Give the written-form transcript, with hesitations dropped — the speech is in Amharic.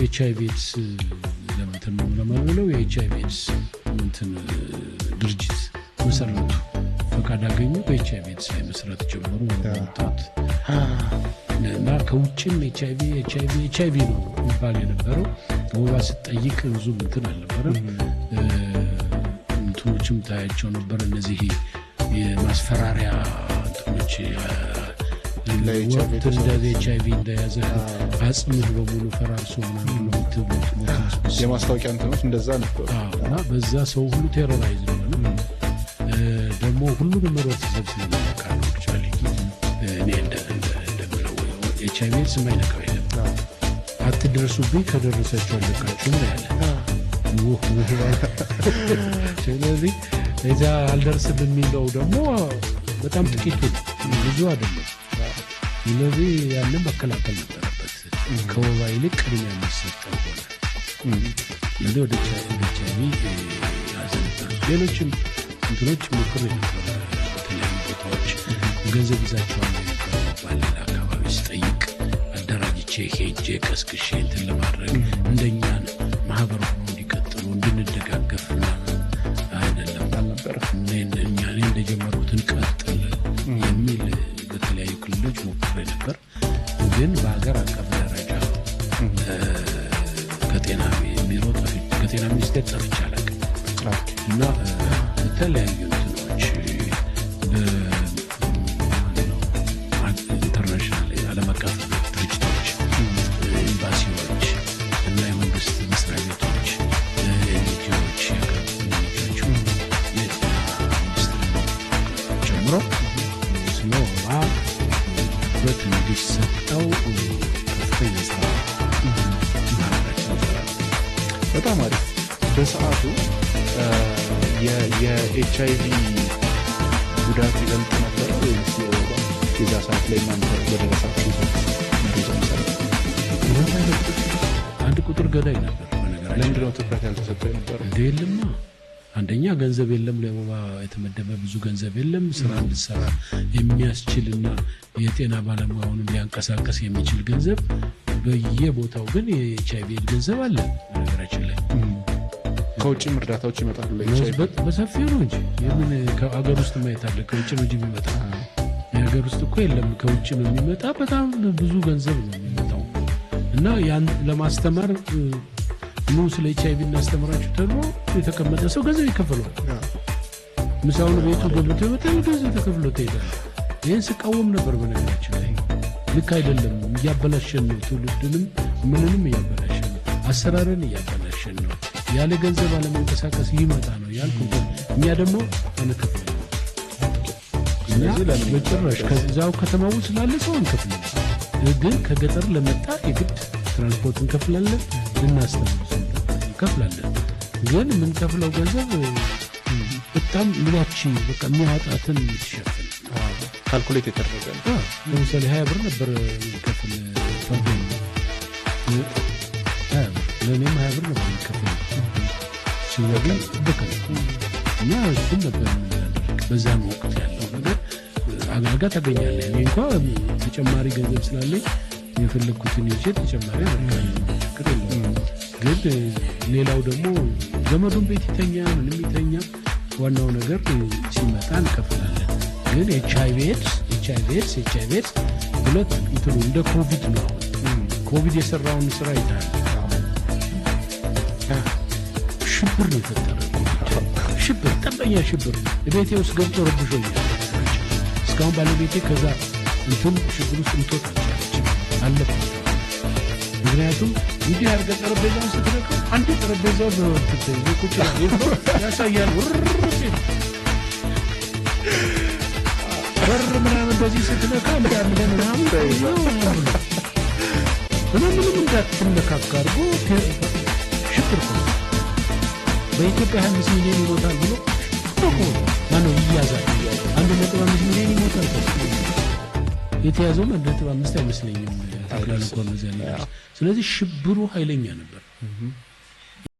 ኤች አይቪ ኤድስ ለምንትን ነው ለማለት የኤች አይቪ ኤድስ እንትን ድርጅት መሰረቱ። ፈቃድ አገኙ። በኤች አይቪ ኤድስ ላይ መስራት ጀመሩ። ወጣት እና ከውጭም ኤች አይቪ፣ ኤች አይቪ፣ ኤች አይቪ ነው የሚባል የነበረው። ወባ ስጠይቅ ብዙም እንትን አልነበረም። እንትኖችም ታያቸው ነበር። እነዚህ የማስፈራሪያ እንትኖች ወቅት እንደ ኤች አይቪ እንደያዘ አጽምህ በሙሉ ፈራርሶ ምናምን ነው የምትሞት አስመስለው። የማስታወቂያ እንትኖች እንደዛ ነበሩ። አዎ፣ እና በዛ ሰው ሁሉ terrorize ነው። ደግሞ ሁሉንም ህብረተሰብ ስለሚነካ ነው። Actually እኔ እንደምለው ኤች አይቪ ኤድስ የማይነካው የለም። አትደርሱብኝ፣ ከደረሳችሁ አለቃችሁም ነው ያለ። ውህ ውህ። ስለዚህ እዛ አልደርስም የሚለው ደግሞ በጣም ጥቂቱ ነው፣ ብዙ አይደለም። ስለዚህ ያንን መከላከል ነበረበት። ከወባ ይልቅ ቅድሚያ የሚሰጠው ሆነ። ስለዚህ ወደ ኤች አይቪ ያዘ ነበር። ሌሎችም እንትኖች ሞክሬ ነበረ። በተለያዩ ቦታዎች ገንዘብ ይዛቸዋል ነበር ባል አካባቢ ስጠይቅ አደራጅቼ ሄጄ ቀስቅሼ እንትን ለማድረግ እንደኛ ማህበር ሆኖ እንዲቀጥሉ እንድንደጋገፍ ምናምን አይደለም። አልነበረም። እኛ እኔ እንደጀመርኩት እንቀጥል የሚል በተለያዩ ክልሎች ሞክሬ ነበር። ግን በሀገር አቀፍ ደረጃ ከጤና ቢሮ፣ ከጤና ሚኒስቴር ጠፍቼ አላውቅም። እና በተለያዩ እንትኖች፣ international ዓለም አቀፍ ድርጅቶች፣ ኤምባሲዎች እና የመንግስት መስሪያ ቤቶች፣ NGO ዎች፣ የሀገር NGO ዎች፣ የጤና ሚኒስትር ጨምሮ ስለ ወባ ትኩረት እንዲሰጠው ከፍተኛ ስራ ማህበራችን ይሰራል። በጣም አሪፍ። በሰዓቱ የኤች አይቪ ጉዳት ይበልጥ ነበረ ወይስ የወባ? የዛ ሰዓት ላይ እናንተ በደረሳችሁበት መረጃ መሰረት? አንድ ቁጥር ገዳይ ነበር በነገራችን። ለምንድነው ትኩረት ያልተሰጠው የነበረው? እንደ የለማ፣ አንደኛ ገንዘብ የለም፣ ለወባ የተመደበ ብዙ ገንዘብ የለም። ስራ እንድሰራ የሚያስችልና የጤና ባለሙያውን ሊያንቀሳቀስ የሚችል ገንዘብ። በየቦታው ግን የኤች አይቪ ገንዘብ አለ በነገራችን ላይ። ከውጭም እርዳታዎች ይመጣሉ ለኤች አይቪ። በሰፊው ነው እንጂ የምን ከአገር ውስጥ ማየት አለ? ከውጭ ነው እንጂ የሚመጣ፣ የሀገር ውስጥ እኮ የለም። ከውጭ ነው የሚመጣ። በጣም ብዙ ገንዘብ ነው የሚመጣው እና ያን ለማስተማር ኑ ስለ ኤች አይቪ እናስተምራችሁ ተብሎ የተቀመጠ ሰው ገንዘብ ይከፍለዋል። ምሳውን ቤቱ ገብቶ ይመጣል፣ ገንዘብ ተከፍሎ ትሄዳል። ይህን ስቃወም ነበር በነገራችን ላይ። ልክ አይደለም። እያበላሸን ነው፣ ትውልድንም ምንንም እያበላሸን ነው፣ አሰራርን እያበላሸን ነው። ያለ ገንዘብ አለመንቀሳቀስ ሊመጣ ነው ያልኩ፣ እኛ ደግሞ አንከፍልም። እኛ በጭራሽ ከዛው ከተማ ውስጥ ላለ ሰው አንከፍልም። ግን ከገጠር ለመጣ የግድ ትራንስፖርት እንከፍላለን፣ ልናስተምር እንከፍላለን። ግን የምንከፍለው ገንዘብ በጣም ያቺ በቃ የሚያወጣትን የምትሸፍን calculate የተደረገ ነው። ለምሳሌ 20 ብር ነበር የሚከፍል ፈርዶ፣ 20 ብር፣ ለእኔም 20 ብር ነበር የሚከፍል። ስለዚህ በቀን እና እሱን ነበር የምናደርግ። በዛን ወቅት ያለው ነገር አጋጋ ታገኛለህ። እኔ እንኳ ተጨማሪ ገንዘብ ስላለኝ የፈለግኩትን ይዤ ተጨማሪ አደርጋለሁ። ችግር የለውም። ግን ሌላው ደግሞ ዘመዱን ቤት ይተኛ ምንም ይተኛ፣ ዋናው ነገር ሲመጣ እንከፍላለን። ግን ኤች አይቪ ኤድስ፣ ኤች አይቪ ኤድስ፣ ኤች አይቪ ኤድስ ሁለት እንትኑ እንደ ኮቪድ ነው። አሁን ኮቪድ የሰራውን ስራ ይታል። ሽብር ነው የፈጠረ። ሽብር፣ ጠበኛ ሽብር ቤቴ ውስጥ ገብቶ ረብሾኛል። እስካሁን ባለቤቴ ከዛ እንትን ሽብር ውስጥ ልትወጣ አልቻለችም። አለፈ። ምክንያቱም እንዲህ አድርገህ ጠረጴዛውን ስትነካው አንድ ጠረጴዛው በእንትን ተይዞ ቁጭ ብሎ ያሳያል። ውር ሲል በር ምናምን እንደዚህ ስትነካ እንዳለ ምናምን ምናምን እና ምንም እንዳትነካካ አድርጎ ሽብር እኮ ነው። በኢትዮጵያ 25 ሚሊዮን ይሞታል ብሎ እኮ ማነው ይያዛል። 1.5 ሚሊዮን ይሞታል ተብሎ የተያዘውም 1.5 አይመስለኝም ጠቅላላ እንኳን በዚያ ላይ። ስለዚህ ሽብሩ ኃይለኛ ነበር።